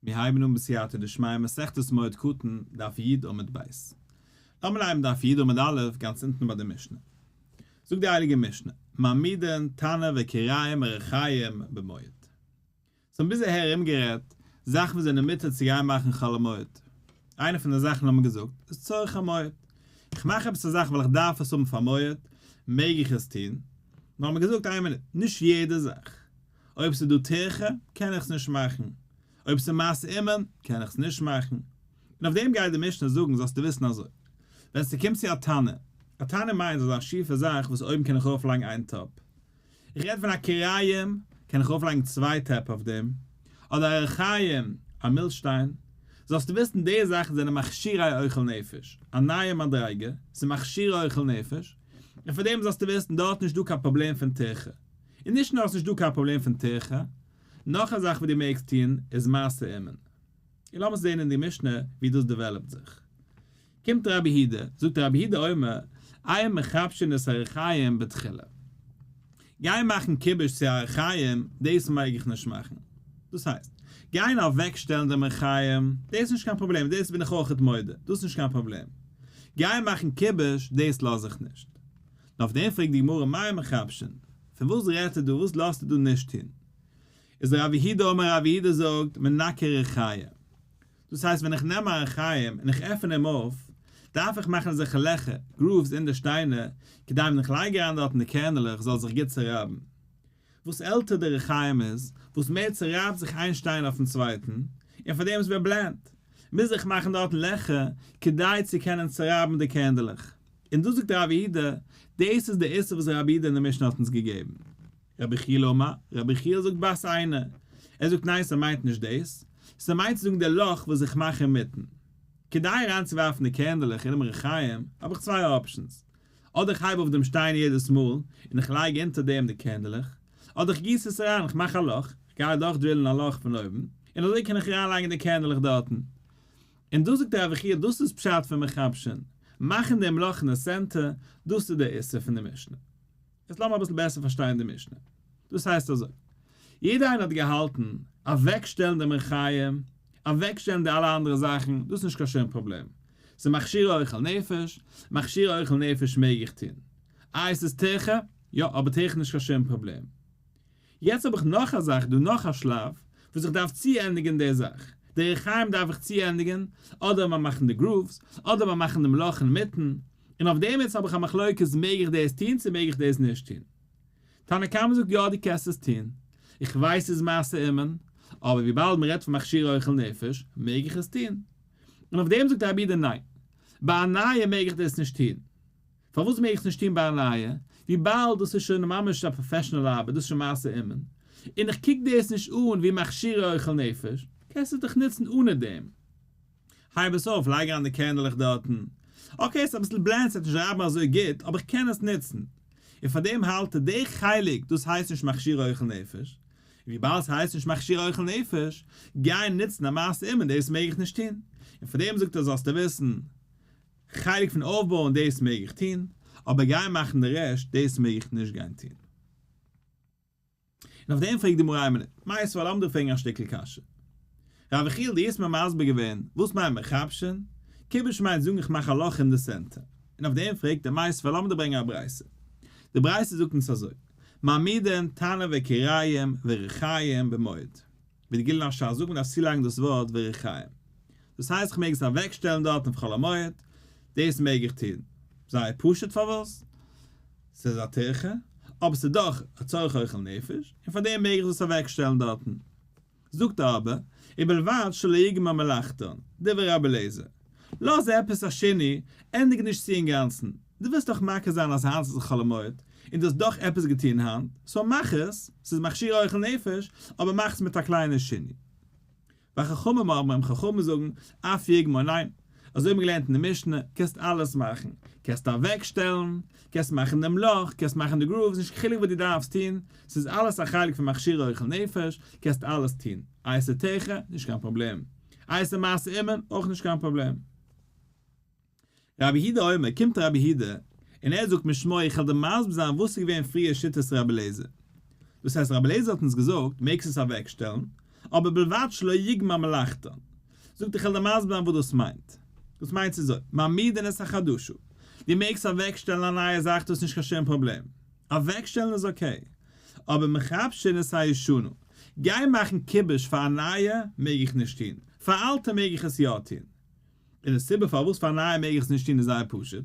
מיר הייבן אן בסייעתא דשמיא מסכת מועד קטן, דף י' עמוד ב'. לאמיר הייבן דף י' עמוד א', גאנץ אונטן ביי די משנה. זאגט די הייליגע משנה, מעמידין תנור וכירים ורחיים במועד. סאו האבן ביז אהער ארומגערעדט זאכן וואס זענען מותר צו גיין מאכן חול המועד. איינע פון די זאכן האבן מיר געזאגט איז צורך המועד. איך מאך עפעס א זאך ווייל איך דארף עס האבן פאר מועד, מעג איך עס טון. נאר האבן מיר געזאגט איין מינוט, נישט יעדע זאך. אויב ס'איז דא טירחה, קען איך עס נישט מאכן. אויב ס'איז מעשה אומן, קען איך עס נישט מאכן. און אויף דעם גייט די משנה זאגן, זאלסטו וויסן אזוי, ווען ס'קומט צו א תנור, א תנור מיינט אזא שיפע זאך וואס אויבן קען איך ארויפלייגן איין טאפ. איך רעד פון א כירים, קען איך ארויפלייגן צוויי טעפ אויף דעם. אדער א רחיים, א מילשטיין. זאלסטו וויסן די זאכן זענען מכשירי אוכל נפש, א נייע מדריגה, ס'איז מכשירי אוכל נפש, און פאר דעם זאלסטו וויסן דארט נישט דא קיין פראבלעם פון טירחה. און נישט נאר ס'נישט דא קיין פראבלעם פון טירחה, נאך א זאך וואס דו מעגסט טון איז מעשה אומן. און לאמיר זען אין די משנה ווי דאס develop ט זיך. קומט רבי יהודה, זאגט רבי יהודה אומר, אין מכבשין את הריחיים בתחילה. גיין מאכן כיבוש צו א ריחיים, דאס מעג איך נישט מאכן. דאס הייסט, גיין אוועקשטעלן דעם ריחיים, דאס איז נישט קיין פראבלעם, דאס בין איך אויכעט מודה, דאס איז נישט קיין פראבלעם. גיין מאכן כיבוש, דאס לאז איך נישט. נאר אויף דעם פרעגט די גמרא מאי מכבשין? פון וואס רעדט ער דא? וואס לאזט ער דא נישט טון? איז רב יהודה אמר רב יהודה זאגט מנקר ריחיים. דאס הייסט ווען איך נעם א ריחיים און איך עפען אים אויף, דארף איך מאכן אזעלכע לעכער, grooves אין די שטיינער, כדי ווען איך לייג אריין דארטן די קערנעלעך זאל זיך גוט צורייבן. וואס עלטער די ריחיים איז, וואס מער צורייבט זיך איין שטיין אויפן צווייטן, און פאר דעם עס ווערט bland, מוז איך מאכן דארטן לעכער כדי צו קענען צורייבן די קערנדלעך. און דאס זאגט רבי יהודה, דאס איז די איסור וואס רבי יהודה אין די משנה האט אונז געגעבן. רבי יחיאל אמר, רבי יחיאל זאגט בת עינא, ער זאגט ניין ס'מיינט נישט דאס, ס'מיינט צו זאגן די לאך וואס איך מאך אינמיטן. כדי אריינצואווארפן די קערנדלעך אינעם רחיים האב איך צוויי options, אדער איך הייב אויף דעם שטיין יעדעס מאל און איך לייג אונטער דעם די קערנדלעך, אדער איך גיס עס אריין, איך מאך א לאך, איך גיי אדורך drill ן א לאך פון אויבן, און אזוי קען איך אריינלייגן די קערנדלעך דארטן. און דאס זאגט רבי יחיאל דאס איז פשט פון מכבשין, מאכן דעם לאך אין די center, דאס איז דער איסור פון די משנה. יעצט לאמיר אביסל בעסער פארשטיין די משנה. דאס הייסט אזוי, יעדער איינער האט געהאלטן, אוועקשטעלן דעם ריחיים, אוועקשטעלן די אלע אנדערע זאכן, דאס איז נישט קיין שום פראבלעם. ס'איז מכשיר אוכל נפש, מכשיר אוכל נפש מעג איך טון. איי ס'איז טירחא? יא, אבער טירחא איז נישט קיין שום פראבלעם. יעצט האב איך נאך א זאך דא, נאך א שלב, וואס איך דארף צוענדיגן די זאך. די ריחיים דארף איך צוענדיגן, אדער ביים מאכן די grooves, אדער ביים מאכן דעם לאך אינמיטן, און אויף דעם יעצט האב איך א מחלוקת מעג איך דאס טון צו מעג איך דאס נישט טון. תנא קמא זאגט יא דו קענסט עס טון, איך ווייס ס'איז מעשה אומן, אבער וויבאלד מ'רעדט פון מכשיר אוכל נפש מעג איך עס טון. און אויף דעם זאגט רבי יהודה ניין, ביי א נייע מעג איך דאס נישט טון. פארוואס מעג איך עס נישט טון ביי א נייע? וויבאלד דאס איז שוין ממש א professional ארבעט, דאס איז שוין מעשה אומן, און איך קוק דאס נישט אן ווי מכשיר אוכל נפש, קענסט עס דאך נוצן אנע דעם. הייב עס אויף, לייג אריין די קערנדלעך דארטן. okay, ס'איז אביסל bland, ס'וועט נישט רייבן אזוי גוט, אבער איך קען עס נוצן. און פאר דעם האלט ער די חלק, דאס הייסט נישט מכשיר אוכל נפש. און וויבאלד ס'הייסט נישט מכשיר אוכל נפש, גיין נוצן א מעשה אומן, דאס מעג איך נישט טון. און פאר דעם זאגט ער זאלסטו וויסן, חלק פון אויפבויען דאס מעג איך טון, אבער גיין מאכן די רעשט, דאס מעג איך נישט גיין טון. און אויף דעם פרעגט די גמרא איין מינוט, מיתיבי לאמיר דיר פרעגן א שטיקל קשיא. רב יחיאל דו האסט מיר מסביר געווען וואס מיינט מכבשין, כיבוש מיינט זאגן איך מאך א לאך אין די center. און אויף דעם פרעגט ער מיתיבי לאמיר דיר ברענגען א ברייתא. די ברייתא זאגט אונז אזוי, מעמידין תנור וכירים וריחיים במועד. ווי די גליון הש"ס זאגט מען דארף צולייגן דאס ווארט וריחיים. דאס הייסט איך מעג עס אוועקשטעלן דארט אויף חול המועד, דאס מעג איך טון. זייער פשוט פארוואס? ס'איז א טירחה, אבער ס'איז דאך א צורך אוכל נפש, און פאר דעם מעג איך דאס אוועקשטעלן דארטן. זאגט ער אבער, ובלבד שלא יגמור מלאכתן, דברי רבי אליעזר. לאז עפעס א שינוי, ענדיג נישט צו אינגאנצן. דו ווילסט דאך מכיר זיין אז היינט איז חול המועד, און דו האסט דאך עפעס געטון היינט, so מאך עס, ס'איז מכשיר אוכל נפש, אבער מאך עס מיט א קליינע שינוי. וחכמים אומרים, חכמים זאגן, אף יגמור, ניין, אזוי האבן מיר געלערנט אין די משנה, קענסט אלעס מאכן, קענסט אוועק שטעלן, קענסט מאכן דעם לאך, קענסט מאכן די grooves, נישט קיין חילוק וואס דו דארפסט טון, ס'איז אלעס א חלק פון מכשיר אוכל נפש, קענסט אלעס טון, איי ס'איז טירחא, נישט קיין פראבלעם, איי ס'איז מעשה אומן, אויך נישט קיין פראבלעם. רבי יהודה אומר, קומט רבי יהודה און ער זאגט משמו איך וועל דיר מסביר זיין וואס איז געווען פריער שיטת רבי אליעזר. דאס הייסט רבי אליעזר האט אונז געזאגט מעגסט עס אוועקשטעלן, אבער בלבד שלא יגמר מלאכתן. זאגט איך וועל דיר מסביר זיין וואס דאס מיינט. דאס מיינט ס'איז אזוי, מעמידין את החדשה. דו מעגסט אוועקשטעלן א נייע זאך דאס איז נישט קיין שום פראבלעם. אוועקשטעלן איז okay. אבער מכבשין את הישנה. גיין מאכן כיבוש פאר א נייע מעג איך נישט טון. פאר אלטע מעג איך עס יא טון. און די סיבה פארוואס פאר א נייע מעג איך עס נישט טון איז זייער פשוט.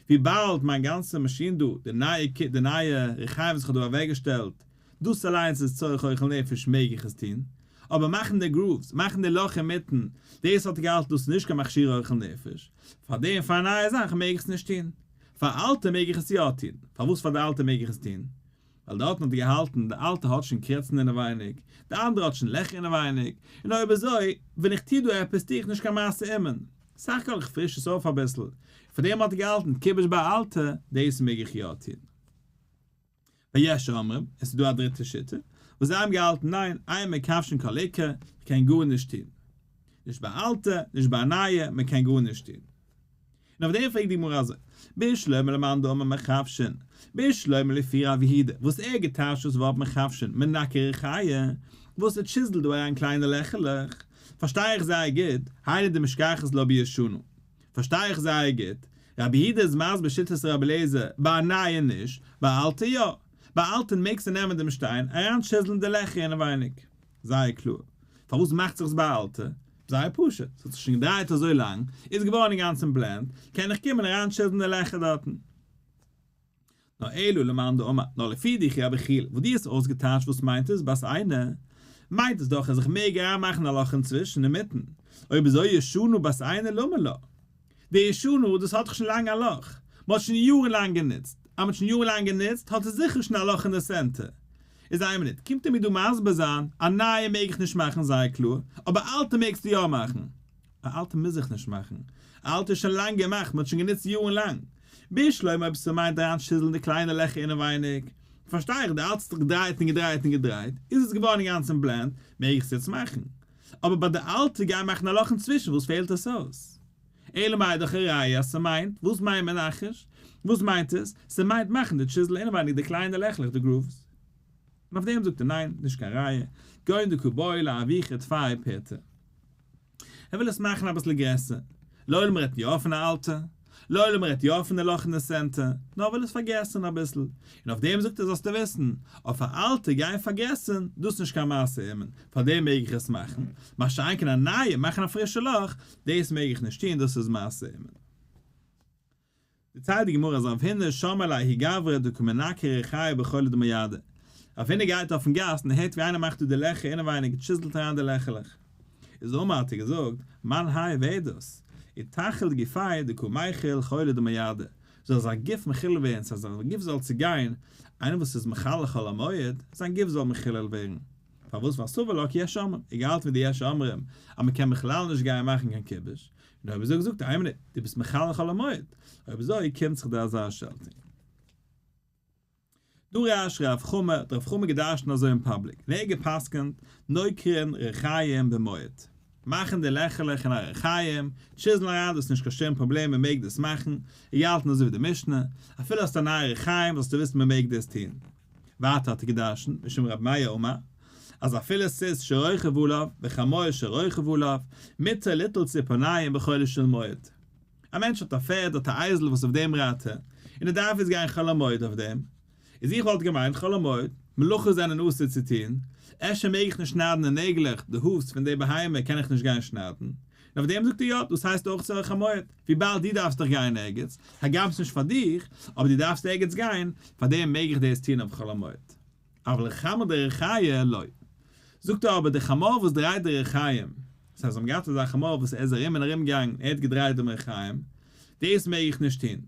וויבאלד מיין גאנצע מאשין דא, די נייע די נייע ריחיים וואס איך האב דא אוועקגעשטעלט, דאס אליינס איז צורך אוכל נפש מעג איך עס טון. אבער מאכן די grooves, מאכן די לאך אינמיטן, דאס האט ער געהאלטן דאס איז נישט קיין מכשיר אוכל נפש. פארדעם פאר א נייע זאך מעג איך עס נישט טון. פאר אלטע מעג איך עס יא טון. פארוואס פאר די אלטע מעג איך עס טון? ווייל דארטן האט ער געהאלטן די אלטע האט שוין קריצן אינעווייניג, די אנדערע האט שוין לעכער אינעווייניג, און אויב אזוי ווען איך טו דא עפעס טו איך נישט קיין מעשה אומן, סך הכל איך פריש עס אויף אביסל, און פאר דעם האט ער געהאלטן כיבוש ביי אלטע, דאס מעג איך יא טון. ויש אומרים, עס איז דא א דריטע שיטה, וואס זיי האבן געהאלטן ניין, אין מכבשין כל עיקר, איך קען גארנישט טון. נישט ביי אלטע, נישט ביי נייע, מען קען גארנישט טון. און אויף דעם פרעגט די גמרא אזוי, בשלמא למאן דאמר מכבשין, בשלמא לפי רב יהודה, וואס ער האט געטייטשט דאס ווארט מכבשין, מנקר ריחיא, וואס ער טשיזלט דא אריין קליינע לעכעלעך, פארשטיי איך זייער גוט, היינו דמשכחת לה בישנה. פארשטיי איך זייער גוט, רבי יהודה איז מסביר שיטת רבי אליעזר, ביי א נייע נישט, ביי א אלטע יא. ביי א אלטע מעגסטו נעמען דעם שטיין, אריין טשיזלען די לעכער אינעווייניג. זייער קלאר. פארוואס מאכט זיך עס ביי א אלטע? זייער פשוט, ס'האט זיך שוין געדרייט אזוי לאנג, איז געווארן אינגאנצן bland, קען איך קומען אריין טשיזלען די לעכער דארטן. נאר אלא למאן דאמר, נאר לפי דיך רבי יחיאל, וואס דו האסט אויסגעטייטשט וואס מיינט עס בת עינא, מיינט עס דאך אז איך מעג אריינמאכן א לאך אינצווישן אינמיטן, אויב אזוי ישנה בת עינא למה לה? די ישנה דאס האט דאך שוין לאנג א לאך, מען האט שוין יארן לאנג גענוצט, אז מען האט שוין יארן לאנג גענוצט האט עס זיכער שוין א לאך אין די center. איז איין מינוט, קומט ער מיר דא מסביר זיין, א נייע מעג איך נישט מאכן זייער קלאר, אבער אלטע מעגסטו יא מאכן. א אלטע מוז איך נישט מאכן, א אלטע איז שוין לאנג געמאכט, מען האט שוין גענוצט יארן לאנג. בשלמא אויב ס'מיינט אריינטשיזלן די קליינע לעכער אינעווייניג, פארשטיי איך, די אלטע האט זיך געדרייט און געדרייט און געדרייט, איז עס געווארן אינגאנצן bland, מעג איך עס יעצט מאכן. אבער ביי די אלטע גיי מאכן א לאך אינצווישן וואס פעלט עס אויס? אלא מאי דאך א ראיה אז ס'מיינט, וואס מיינט מנכש? וואס מיינט עס? ס'מיינט מאכן די chisel אינעווייניג די קליינע לעכלעך די grooves. און אויף דעם זאגט ער ניין, נישט קיין ראיה, כגון דקא בעי לארווחי טפי פורתא. ער וויל עס מאכן אביסל גרעסער. לעולם רעדט יא פון א אלטע. לעולם רעדט יא פון די לאך אין די center. נאר וויל עס פארגרעסערן אביסל. און אויף דעם זאגט ער זאלסטו וויסן, אויף א אלטע גיין פארגרעסערן, דאס איז נישט קיין מעשה אומן, פאר דעם מעג איך עס מאכן. מה שאין כן א נייע, מאכן א פרישע לאך, דאס מעג איך נישט טון, דאס איז מעשה אומן. דערציילט די גמרא אז רב הונא שמע לההוא גברא דקא מנקר ריחיא בחולא דמועדא. רב הונא גייט אויפן גאס און ער הערט ווי איינער מאכט דא די לעכער אינעווייניג טשיזלט אריין די לעכעלעך. איז אמר האט ער געזאגט, מאן האי ווער איז דאס? איתחיל גופיה דקא מחיל חולא דמועדא, זאל זיין גוף מחולל ווערן, ס'הייסט זיין גוף זאל צוגיין, איינער וואס איז מחלל חול המועד, זיין גוף זאל מחולל ווערן. פארוואס ווייל סבר לה כיש אומרים, ער געהאלטן ווי די יש אומרים אז מ'קען בכלל נישט גיין מאכן קיין כיבוש, און אויב אזוי געזאגט איין מינוט, דו ביסט מחלל חול המועד, אויב אזוי קומט זיך דיר אזא שעלטונג. דרש רב חמא, האט רב חמא געדרשנט אזוי אין public, און ער האט גע'פסק'נט, נוקרין ריחיים במועד. מאכן די לעכערלעך אין א ריחיים, טשיזלן אריין דאס איז נישט קיין שום פראבלעם מען מעג דאס מאכן, ער געהאלטן אזוי ווי די משנה, אפילו האסט א נייע ריחיים זאלסטו וויסן מען מעג דאס טון. ווייטער האט ער געדרשנט משום רבי מאיר אמר, אז אפילו סוס שרוכב עליו וחמור שרוכב עליו, מותר ליטול ציפורניים בחולו של מועד. א מענטש האט א פערד האט א אייזל וואס אויף דעם רייט ער, און ער דארף יעצט גיין חול המועד אויף דעם, איז איך וואלט געמיינט חול המועד, מלאכות זענען אסור צו טון, אפשר מעג איך נישט שניידן די נעגלעך, די hooves פון די בהמה קען איך נישט גיין שניידן, און אויף דעם זאגט ער יא, דאס הייסט אויך צורך המועד, וויבאלד דו דארפסט דאך גיין ערגעץ, הגם ס'נישט פאר דיך, אבער דו דארפסט ערגעץ גיין, פאר דעם מעג איך דאס טון אויף חול המועד. אבל חמור דריחיא לא. זאגט ער אבער די חמור וואס דרייט די ריחיים, דאס הייסט זיי האבן געהאט אזא חמור וואס ער איז ארום און ארום געגאנגען ער האט געדרייט דעם ריחיים, דאס מעג איך נישט טון, ווייל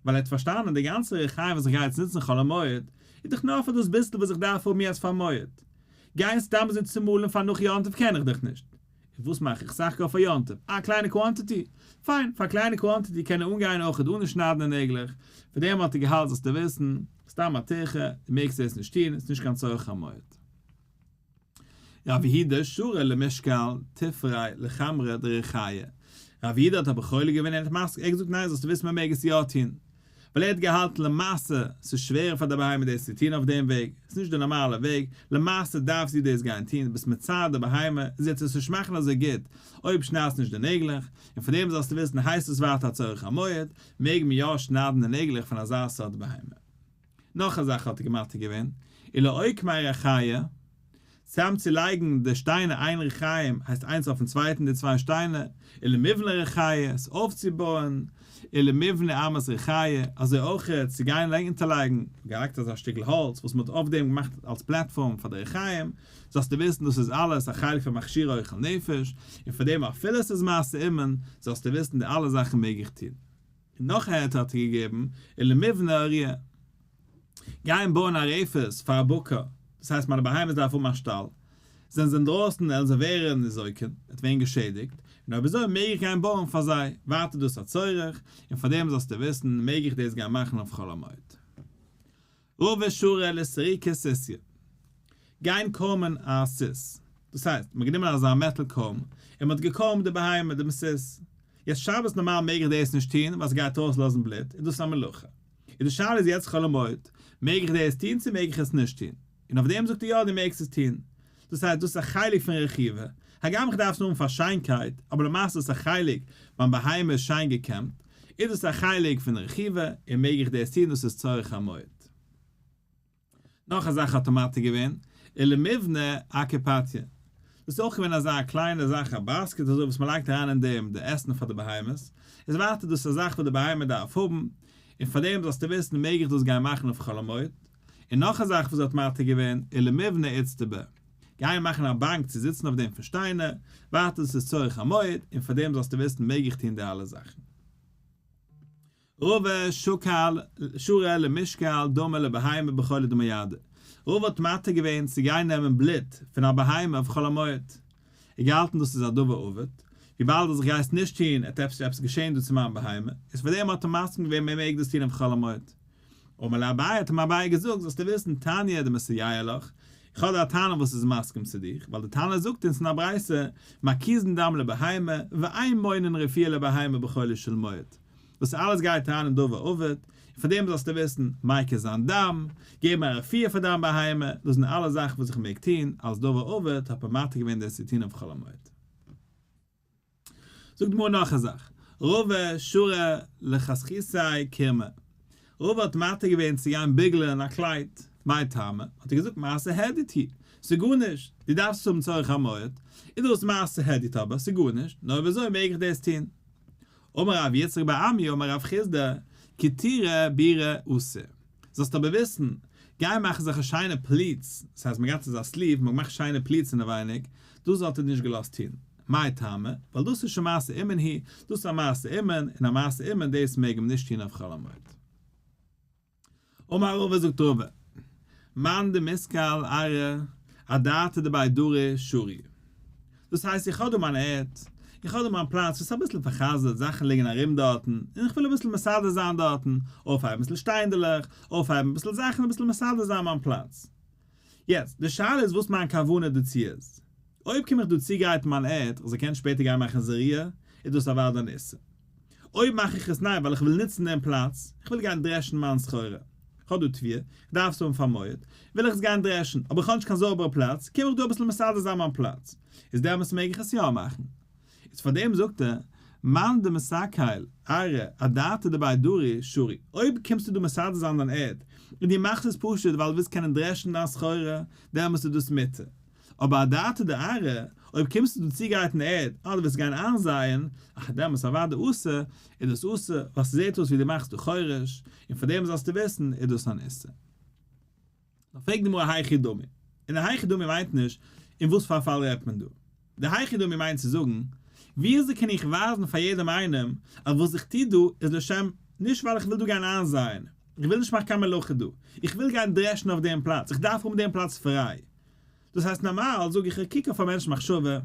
ער האט פארשטאנען די גאנצע ריחיים וואס איך גיי יעצט נוצן חול המועד, איז דאך נאר פאר דאס ביסל וואס איך דארף האבן יעצט פאר מועד. גיין סתם אזוי צומאלן פאר נאך יום טוב קען איך דאך נישט. און וואס מאך איך סך הכל פאר יום טוב? א קליינע quantity. פיין, פאר א קליינע quantity קען ער אנגיין אויך אן שניידן די נעגלעך. פאר דעם האט ער געהאלט זאלסטו וויסן, סתם א טירחה, דו מעגסט דאס נישט טון, ס'איז נישט קיין צורך המועד. רב יהודה שרא למשקל תפריה לחמרא דריחיא. רב יהודה האט אבער חולק געווען און האט מסכים, ער האט געזאגט ניין זאלסטו וויסן מען מעג עס יא טון. ווייל ער האט געהאלטן למעשה ס'איז שווערער פאר די בהמה דאס צו טון אויף דעם וועג, ס'איז נישט די נארמאלע וועג, למעשה דארף זי דאס גיין טון, ביסט מצער די בהמה, זי וועט עס נישט מאכן אזוי גוט אויב שניידסט נישט די נעגלעך, און פאר דעם זאלסטו וויסן הייסט עס ווייטער א צורך המועד, מעג מען יא שניידן די נעגלעך פון אזא סארט בהמה. נאך א זאך האט ער מתיר געווען, ולאוקמי ריחיא, צאם צו לייגן די שטיינער איין ריחיים הייסט איינס אויפן צווייטן די צוויי שטיינער, ולמיבני ריחיא, עס אויפצובויען, ולמיבני אמת ריחיא, אזוי אויך צו גיין אונטערלייגן, געלייגט אזא שטיקל האלץ וואס מען האט אויף דעם געמאכט אלס platform פאר די ריחיים, זאלסטו וויסן דאס איז אלעס א חלק פון מכשיר אוכל נפש, און פאר דעם אפילו עס איז מעשה אומן, זאלסטו וויסן די אלע זאכן מעג איך טון. און נאך א היתר האט ער געגעבן, ולמיבני אריע. גיין בויען א רפת פאר א בקר, דאס הייסט מיינע בהמות דארף האבן א שטאל, זענען זיי אינדרויסן עלן זיי ווערן ניזוקין, וועט ווערן געשעדיגט, און אויב אזוי מעג איך גיין בויען פאר זיי, ווייטער דאס א צורך, און פאר דעם זאלסטו וויסן מעג איך דאס גיין מאכן אויף חול המועד. רבא שרא לסרוקי סוסיא. גיין קאמען א סוס. דאס הייסט, מ'האט גענומען אזא metal comb, און מ'האט געקאמט די בהמה, דעם סוס. יעצט שבת נארמאל מעג איך דאס נישט טון, ווייל ס'גייט ארויסלאזן בלוט, און דאס איז א מלאכה. און די שאלה איז יעצט חול המועד, מעג איך דאס טון צו מעג איך עס נישט טון? און אויף דעם זאגט ער יא דו מעגסט עס טון. דאס הייסט דאס איז א חלק פון רכיבה, הגם איך דארף עס נאר האבן פאר שיינקייט, אבער למעשה איז עס א חלק, מיין בהמה איז שיין געקעמט, איז דאס א חלק פון רכיבה, און מעג איך דאס טון דאס איז צורך המועד. נאך א זאך האט ער מתיר געווען, ולמיבני אקופתיא. דאס איז אויך געווען אזא קליינע זאך א basket אזוי וואס מען לייגט אריין אין דעם די עסן פאר די בהמות, איז ווייטער דאס א זאך וואס די בהמה דארף האבן, און פאר דעם זאלסטו וויסן מעג איך דאס גיין מאכן אויף חול המועד. און נאך א זאך וואס ער האט מתיר געווען, ולמיבני איצטבא, גיין מאכן א באנק צו זיצן אויף דעם פון שטיינער, ווייטער דאס איז צורך המועד, און פאר דעם זאלסטו וויסן מעג איך טון די אלע זאכן. רבא שקל שרא למישקל דמא לבהמה בחולא דמועדא. רבא האט מתיר געווען צו גיין נעמען בלוט פון א בהמה אויף חול המועד. ער געהאלטן דאס איז א דבר אבד, וויבאלד אז איך גיי עס נישט טון עט אפשר עפעס געשען דא צו מיין בהמה, איז פאר דעם האט ער מסכים געווען מען מעג דאס טון אויף חול המועד. אמר ליה אביי האט אים אביי געזאגט זאלסטו וויסן תניא דמסייע לך, איך האב דא א תנא וואס איז מסכים צו דיך, ווייל די תנא זאגט אונז אין א ברייתא, מקיזין דם לבהמה, ואין מונעין רפואה לבהמה בחולו של מועד. דאס אלעס גייט אריין אין דבר אבד, און פאר דעם זאלסטו וויסן, מקיז זיין דם, געבן א רפואה פאר דיין בהמה, דאס זענען אלע זאכן וואס איך מעג טון, אלס דבר אבד האט מען מתיר געווען דאס צו טון אויף חול המועד. זאגט די גמרא נאך א זאך, רבא שרא לחסכוסי קירמא, רבא האט מתיר געווען צו גיין ביגלען א קלייד, מאי טעמא? האט ער געזאגט מעשה הדיוט היא, ס'איז גארנישט, דו דארפסט עס האבן צורך המועד, איז דאס מעשה הדיוט אבער ס'איז גארנישט, נאר אויב אזוי מעג איך דאס טון. אמר רב יצחק בר אמי אמר רב חסדא, קטירא בירא אסור. זאלסט אבער וויסן, גיי מאכן זיך א שיינע pleats, דאס הייסט מען גייט אזא sleeve, מען מאכט שיינע pleats אינעווייניג, דאס האט ער נישט געלאזט טון. מאי טעמא? ווייל דאס איז שוין מעשה אומן היא, דאס איז א מעשה אומן, און א מעשה אומן דאס מעג מען נישט טון אויף חול המועד. אמר רבא זאגט רבא, מאן דמסקל ארעא אדעתא דבי דרי שרי. דאס הייסט איך האב דא מיין ערד, איך האב דא מיין פלאץ וואס איז אביסל פאר'חזר'ט, זאכן ליגן ארום דארטן, און איך וויל אביסל מסדר זיין דארטן, אויפהייבן אביסל שטיינדעלעך, אויפהייבן אביסל זאכן, אביסל מסדר זיין מיין פלאץ. יעצט, די שאלה איז וואס מיין כוונה דערצו איז. אויב קום איך דא צוגרייטן מיין ערד, איך זאל קענען שפעטער גיין מאכן זריעה, איז דאס אוודאי אן איסור. אויב מאך איך עס ניין ווייל איך וויל נוצן דעם פלאץ, איך וויל גיין דרעשן מיין סחורה, איך האב דא תבואה, איך דארף עס האבן פאר מועד, וויל איך עס גיין דרעשן, אבער איך האב נישט קיין זויבערע פלאץ, קום איך דא אביסל מסדר זיין מיין פלאץ, איז דעמאלטס מעג איך עס יא מאכן. איז פאר דעם זאגט ער, מאן דמסקל ארעא אדעתא דבי דרי שרי, אויב קומסטו דא מסדר זיין דיין ערד, און דו מאכסט עס פשוט ווייל דו ווילסט קענען דרעשן דיין סחורה, דעמאלטס איז דאס מותר. אבער אדעתא דארעא, אויב קומסטו דא צוגרייטן ערד, אדער וועסט גיין איינזייען, אה, דעמאלטס אוודאי אסור, איז דאס אסור, ווייל ס'זעט אויס ווי דו מאכסט דא חורש, און פאר דעם זאלסטו וויסן, איז דאס אן איסור. נאר פרעגט די גמרא היכי דמי, און די היכי דמי מיינט נישט, אין וואס פאר א פאל רעדט מען דא? די היכי דמי מיינט צו זאגן, ווי אזוי קען איך ווייזן פאר יעדעם איינעם, אז וואס איך טו דא איז לשם, נישט ווייל איך וויל דא גיין איינזייען, איך וויל נישט מאכן קיין מלאכה דא, איך וויל גיין דרעשן אויף דעם פלאץ, איך דארף האבן דעם פלאץ פריי. דאס הייסט נארמאל זאג איך איך קוק אויף א מענטש מחשבה,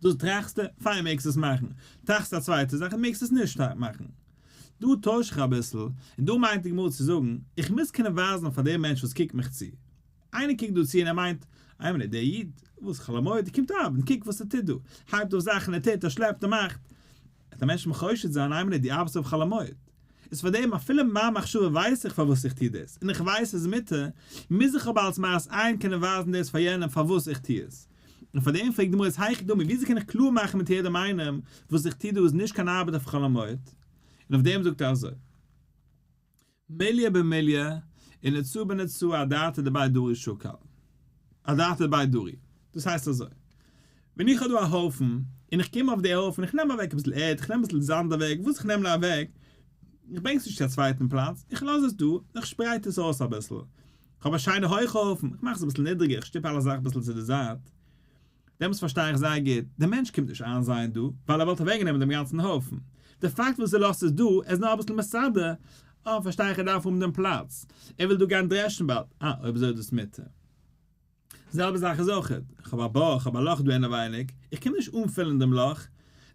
דאס טראכסטו, פיין מעגסט עס מאכן, טראכסט א צווייטע זאך מעגסט עס נישט מאכן. דא טויש איך אביסל, און דא מיינט די גמרא צו זאגן, איך מוז קענען ווייזן פאר דעם מענטש וואס קוקט מיך צו. איינער קוקט דא צו און ער מיינט, איין מינוט, דער איד, וואס חול המועד, ער קומט ארבעטן, קוק וואס ער טוט דא, הייבט אויף זאכן, ער טוט, ער שלעפט, ער מאכט. וועט א מענטש מיך חושד זיין, איין מינוט, דו ארבעסט אויף חול המועד. איז פאר דעם אפילו מיין מחשבה ווייס איך פארוואס איך טו דאס, און איך ווייס ס'איז מותר, מוז איך אבער אלס מראית עין קענען ווייזן דאס פאר יענעם פארוואס איך טו עס. און פאר דעם פרעגט די גמרא איז היכי דמי וויאזוי קען איך קלאר מאכן מיט יעדעם איינעם וואס איך טו דא איז נישט קיין ארבעט אויף חול המועד? און אויף דעם זאגט ער אזוי. מיליה במיליה ונצעה בנצעה אדעתא דבי דרי שקל. אדעתא דבי דרי. דאס הייסט אזוי. ווען איך האב דא א הויפן, און איך קום אויף די הויפן, איך נעם אוועק אביסל ערד, איך נעם אביסל זאמד אוועק, וואס איך נעם נאר אוועק, איך ברענג עס נישט צו א צווייטן פלאץ, איך לאז עס דא, איך שפרייט עס אויס אביסל. איך האב א שיינע הויכע הויפן, איך מאך עס אביסל נידריגער, איך שטופ אלע זאכן אביסל צו די זייט. דעמאלטס פארשטיי איך זייער גוט, דער מענטש קומט נישט איינזייען דא, ווייל ער וואלט אוועקגענומען דעם גאנצן הויפן. די פאקט וואס ער לאזט עס דא, ער איז נאר אביסל מסדר, אה, פארשטיי איך ער דארף האבן דעם פלאץ, ער וויל דא גיין דרעשן באלד, אה, אויב אזוי איז דאס מותר. די זעלבע זאך איז אויך, איך האב א בור, איך האב א לאך דא אינעווייניג, איך קום נישט אנפילן דעם לאך,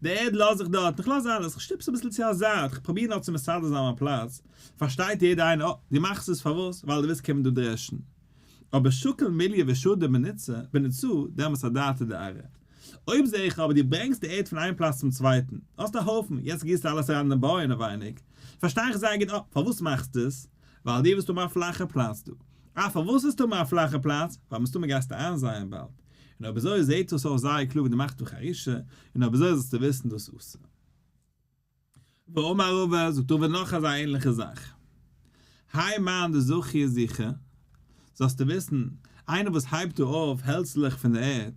די ערד לאז איך דארט, איך לאז אלעס, איך שטופ עס אביסל צו א זייט, איך פרוביר נאר צו מסדר זיין מיין פלאץ, פארשטייט יעדער איינער, אה, דו מאכסט עס פארוואס? ווייל דו ווילסט קומען דא דרעשן. אבער שקל מיליה ושדי בנצעה, דעמאלטס אדעתא דארעא. אויב זע איך אבער דו ברענגסט די ערד פון איין פלאץ צום צווייטן, האסט א הויפן, יעצט גיסטו אלעס אריין אין די בור אינעווייניג, פארשטיי איך זייער גוט, אה, פארוואס מאכסטו עס? ווייל דו ווילסט האבן א פלאכע פלאץ דא. אה, פארוואס ווילסטו האבן א פלאכע פלאץ? ווייל מסתמא גייסטו איינזייען באלד. און אויב אזוי זעהט עס אויס זייער קלאר ווי דו מאכסט דא חרישה, און אויב אזוי זאלסטו וויסן דאס אסור. ואמר רבא, זאגט רבא נאך אזא ענליכע זאך, האי מאן דזכי זיכי, זאלסטו וויסן, איינער וואס הייבט דא אויף העלצלעך פון די ערד,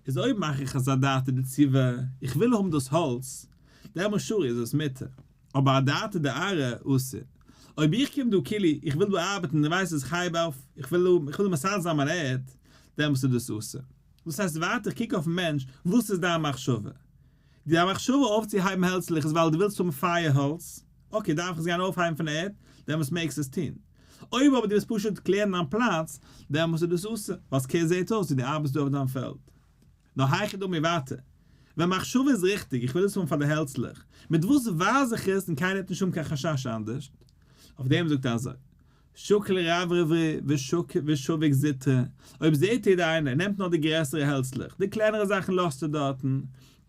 איז אויב מאך איך אזא אדעתא דציבי, איך וויל האבן דאס האלץ, דעמאלט שרי איז עס מותר, אבער אדעתא דארעא אסור. אויב איך קום דא כאילו איך וויל דא ארבעטן און ווייסט אז איך הייב אויף, איך וויל איך וויל מסדר זיין מיין ערד, דעמאלטס איז דאס אסור. דאס הייסט ווייטער קוק אויפן מענטש, וואס איז דיין מחשבה? דיין מחשבה אויפצוהייבן העלצלעך איז ווייל דו ווילסט האבן פייער האלץ, okay דארף איך עס גיין אויפהייבן פון ערד, דעמאלטס מעגסטו עס טון. אויב אבער דו ווילסט פשוט קלערן דיין פלאץ, דעמאלטס איז דאס אסור, ווייל ס'קען זעט אויס ווי דו ארבעסט דא אויף דיין פעלד. נאר היכי דמי ווייטער. ווען מחשבה איז ריכטיג, איך וויל עס האבן פאר די העלצלעך, מיט וואס ווייז איך עס און קיינער האט נישט האבן קיין חשש אנדערשט? אויף דעם זאגט ער אזוי, שקל רברבי ושביק זוטרי, אויב זעהט יעדער איינער ער נעמט נאר די גרעסערע העלצלעך, די קלענערע זאכן לאזט ער דארטן,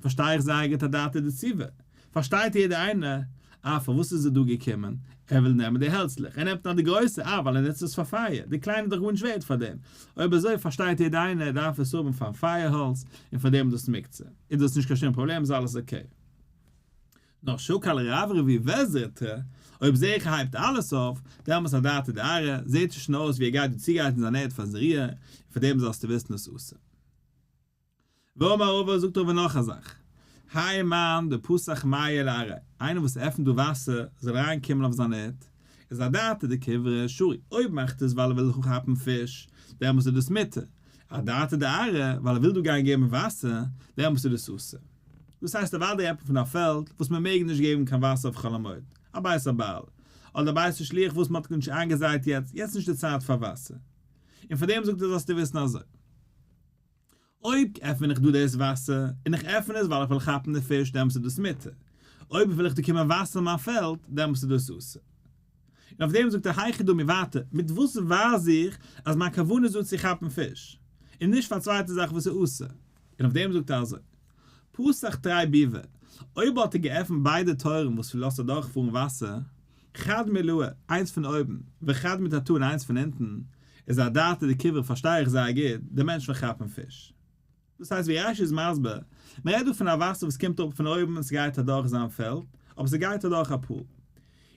פארשטיי איך זייער גוט אדעתא דציבי, פארשטייט יעדער איינער, אה פארוואס איז ער דא געקומען, ער וויל נעמען די העלצלעך, ער נעמט נאר די גרויסע, אה ווייל ער נוצט עס פאר פייער, די קליינע איז דאך גארנישט ווערד פאר דעם, אויב אזוי פארשטייט יעדער איינער ער דארף עס האבן פארן פייער האלץ, און פאר דעם איז דאס מוקצה, איז דאס נישט קיין שום פראבלעם איז אלעס okay. נאר שקל רברבי וזוטרי, אויב זעה איך ער הייבט אלעס אויף, דעמאלס אדעתא דארעא, זעהט עס שוין אויס ווי ער גייט דא צוגרייטן זיין ערד פאר זריעה, און פאר דעם זאלסטו וויסן דאס אסור. ואמר רבא זאגט רבא נאך א זאך, האי מאן דפתח מיא לארעיה, איינער וואס עפנט דא וואסער זאל אריין קומען אויף זיין ערד, איז אדעתא דכוורי שרי, אויב מאכט עס ווייל ער וויל כאפן פיש, דעמאלס איז דאס מותר, אדעתא דארעא, ווייל ער וויל דא גיין געבן וואסער, דעמאלס איז דאס אסור. דאס הייסט אוודאי עפען פון א פעלד וואס מען מעג נישט געבן קיין וואסער אויף חול המועד, א בית הבעל, אדער בית השליח וואס מען האט נישט איינגעזייט יעצט, יעצט נישט די צייט פאר וואסער. און פאר דעם זאגט ער זאלסטו וויסן אזוי. אויב עפען איך דא דאס וואסער, און איך עפען עס ווייל איך וויל כאפן די פיש דעמאלטס איז דאס מותר. אויב וויל איך דא קומען וואסערן מיין פעלד, דעמאלטס איז דאס אסור. און אויף דעם זאגט ער היכי דמי ווייטער, מיט וואס ווייז איך אז מיין כוונה איז דא צו כאפן פיש, און נישט פאר א צווייטע זאך וואס איז אסור? און אויף דעם זאגט ער אזוי, פתח תרי ביבי, אויב האט ער געעפנט ביידע טויערן וואס לאזט אדורכפארן וואסער, חד מעילאי, איינס פון אויבן, וחד מתתאי און איינס פון אונטן, איז אדעתא דכוורי פארשטיי איך זייער גוט, די מענטש וויל כאפן פיש. דאס הייסט ווי רש"י איז מסביר, מען רעדט דא פון א וואסער וואס קומט אראפ פון אויבן און ס'גייט אדורך זיין פעלד, אבער ס'גייט אדורך א pool.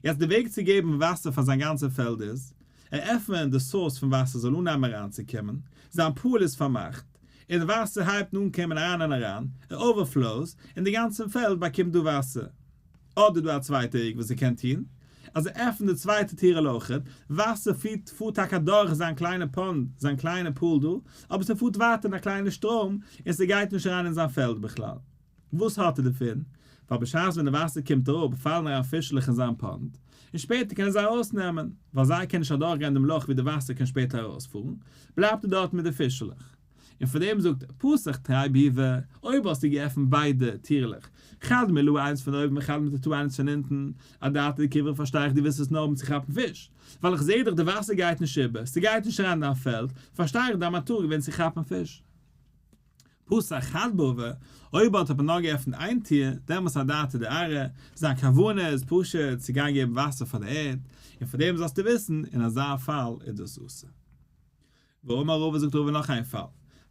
יעצט די וועג צו געבן וואסער פאר זיין גאנצע פעלד איז, ער עפענט די source פון וואסער זאל אנהייבן אריינצוקומען, זיין pool איז פארמאכט, און די וואסער הייבט אן קומען אריין און אריין, ער overflows, און די גאנצע פעלד באקומט דא וואסער. אדער דא א צווייטע וועג וואס ער קען טון, אז ער עפנט די צווייטע טירל אויכעט, וואסער פירט פארט טאקע אדורך זיין קליינע pond, זיין קליינע pool דא, אבער ס'פארט ווייטער אין א קליינע שטראם, און ס'גייט נישט אריין אין זיין פעלד בכלל. וואס האט ער דערפון? ווייל בשעת ווען די וואסער קומט אראפ פאלן אריין פישלעך אין זיין pond, און שפעטער קען ער זיי ארויסנעמען, ווייל זיי קענען נישט אדורכגיין דעם לאך ווי די וואסער קען שפעטער ארויספארן, בלייבט ער דארט מיט די פישלעך. און פאר דעם זאגט ער, פתח תרי ביבי, אויב האסטו געעפנט ביידע טירלעך, חד מעילאי איינס פון אויבן און חד מתתאי איינס פון אונטן, אדעתא דכוורי פארשטיי איך דו ווילסט עס נאר האבן צו כאפן פיש, ווייל איך זעה דאך די וואסער גייט נישט איבער, ס'גייט נישט אריין אין דיין פעלד, פארשטיי איך דיין מטרה געווען צו כאפן פיש. פתח חד בבא, אויב האט ער נאר געעפנט איין טיר, דעמאלטס אדעתא דארעא, זיין כוונה איז פשוט צו גיין געבן וואסער פאר די ערד, און פאר דעם זאלסטו וויסן, אין אזא פאל איז דאס אסור. ואמר רבא זאגט רבא נאך איין פאל,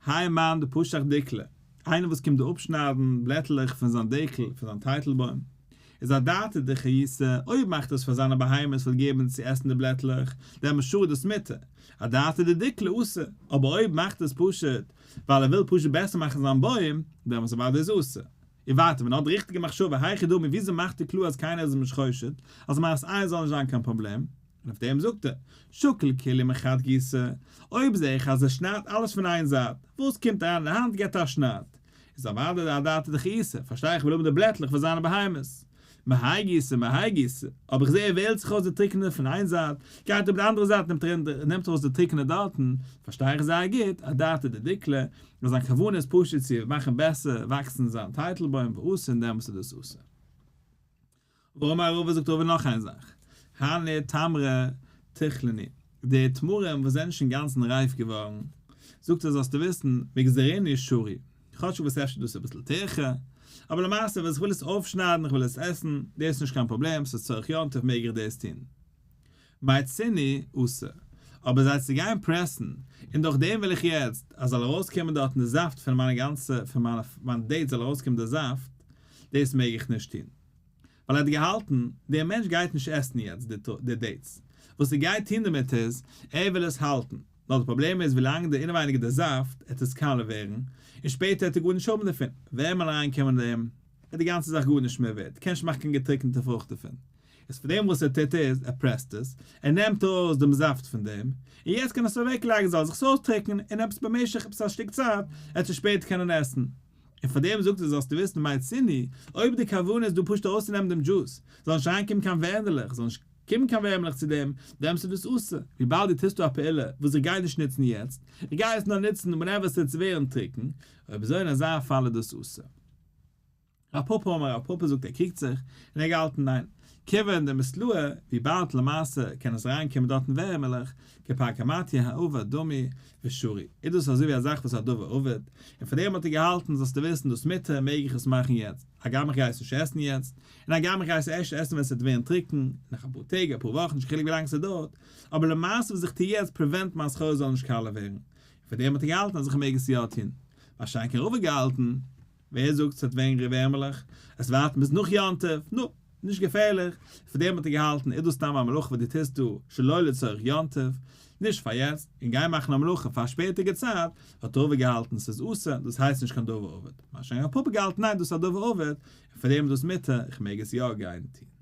האי מאן דפשח דיקלא, איינער וואס קומט דא אפשניידן בלעטלעך פון זיין דקל, פון זיין טייטלבוים, איז אדעתא דחיותא, אויב מאכט ער עס פאר זיינע בהמות וואס געבן צו עסן די בלעטלעך, דעמאלט שרי דאס מותר, אדעתא דדיקלא אסור, אבער אויב מאכט ער עס פשוט ווייל ער וויל פשוט בעסער מאכן זיין בוים, דעמאלטס אוודאי איז אסור. און ווייטער ווען ער האט די ריכטיגע מחשבה היכי דמי וויאזוי מאכט ער קלאר אז קיינער איז אים נישט חושד, אז מראית עין זאל נישט זיין קיין פראבלעם, און אויף דעם זאגט ער, שקיל כוליה מחד גיסא, אויב זע איך אז ער שניידט אלעס פון איין זייט, וואס קומט אריין אין די האנט געט ער א שנייד, איז אוודאי אדעתא דחיותא, פארשטיי איך וויל האבן די בלעטלעך פאר זיינע בהמות. מהאי גיסא מהאי גיסא, אבער איך זע ער וועלט זיך אויס די טריקענע פון איין זייט, גייט איבער די אנדערע זייט נעמט ער נעמט ארויס די טריקענע דארטן, פארשטיי איך זייער גוט, אדעתא דדיקלא, אז זיין כוונה איז פשוט צו מאכן בעסער וואקסן זיין טייטלבוים ואסור און דעמאלטס איז דאס אסור. ואמר רבא זאגט רבא נאך איין זאך, הני תמרי תיכלני, די תמרים וואס זענען נישט אינגאנצן רייף געווארן, זאגט ער זאלסטו וויסן, מגזרינהו שרי, כאטשיג וואס אפשר דאס איז אביסל טירחא, אבער למעשה ווען איך וויל עס אויפשניידן, איך וויל עס עסן, דאס איז נישט קיין פראבלעם, ס'איז צורך יום טוב מעג איך דאס טון. מיצינהו אסור, אבער זיי צו גיין פרעסן, און דורך דעם וויל איך יעצט אז זאל ארויסקומען דארטן די זאפט פון מיינע גאנצע, פון מיינע מיין dates זאל ארויסקומען די זאפט, דאס מעג איך נישט טון. ווייל ער האט געהאלטן, דער מענטש גייט נישט עסן יעצט די dates, וואס ער גייט טון דערמיט איז, ער וויל עס האלטן, נאר די פראבלעם איז ווילאנג די אינעווייניג איז די זאפט, עט עס קאלע ווערן, און שפעטער עט ער גארנישט האבן דערפון, ווערמען אריינקומען אין דעם, איז די גאנצע זאך גארנישט מער ווערט, קען נישט מאכן קיין געטריקענטע פרוכט דערפון. איז פון דעם וואס ער טוט איז, ער פרעסט עס, ער נעמט ארויס דעם זאפט פון דעם, און יעצט קען ער עס אוועקלייגן זאל זיך עס אויסטריקענען, און עפעס במשך עפעס א שטיק צייט, עט ער שפעטער קענען עסן. און פאר דעם זאגט ער זאלסטו וויסן מיצינהו, אויב די כוונה איז דא פשוט ארויסצונעמען דעם דזשוס, זאל נישט אריינקומען קיין ווערמעלעך, זאל נישט קומען קיין ווערמעלעך צו דעם, דעמאלטס איז דאס אסור, וויבאלד דו טוסט דא א פעולה וואס איך גיי נישט נוצן יעצט, איך גיי עס נאר נוצן whenever עס וועט ווערן טרוקן, אויב אזוי אין אזא פאל איז דאס אסור. רב פפא אמר רב פפא זאגט ער קריגט זיך, און ער געהאלטן ניין, כיוון דמיתלאי, וויבאלד למעשה קען עס אריינקומען דארטן ווערעמעלעך, כפרקמטיא האבד דמי ושרי, איז דאס אזוי ווי א זאך וואס א דבר אבד, און פאר דעם האט ער געהאלטן זאלסטו וויסן דאס מותר מעג איך עס מאכן יעצט, הגם איך גיי עס נישט עסן יעצט, און הגם איך גיי עס ערשט עסן ווען עס וועט ווערן טרוקן, נאך אפאר טעג אפאר וואכן נישט קיין חילוק ווי לאנג ס'דויערט, אבער למעשה וואס איך טו יעצט prevent מיין סחורה זאל נישט קאלע ווערן, און פאר דעם האט ער געהאלטן אז איך מעג עס יא טון, מה שאין כן רבא געהאלטן. ווער זאגט ס'וועט ווערן ווערמעלעך? עס ווארטן ביז נאך יום טוב? נו, נישט געפערליך. פאר דעם האט ער געהאלטן, איז דאס סתם א מלאכה וואס דו טוסט דא שלא לצורך יום טוב, נישט פאר יעצט, און גיי מאכן א מלאכה פאר א שפעטערדיגע צייט, האט רבא געהאלטן ס'איז אסור, דאס הייסט נישט קיין דבר אבד. מה שאין כן רב פפא געהאלטן ניין דאס איז א דבר אבד, און פאר דעם איז דאס מותר, איך מעג עס יא גיין טון.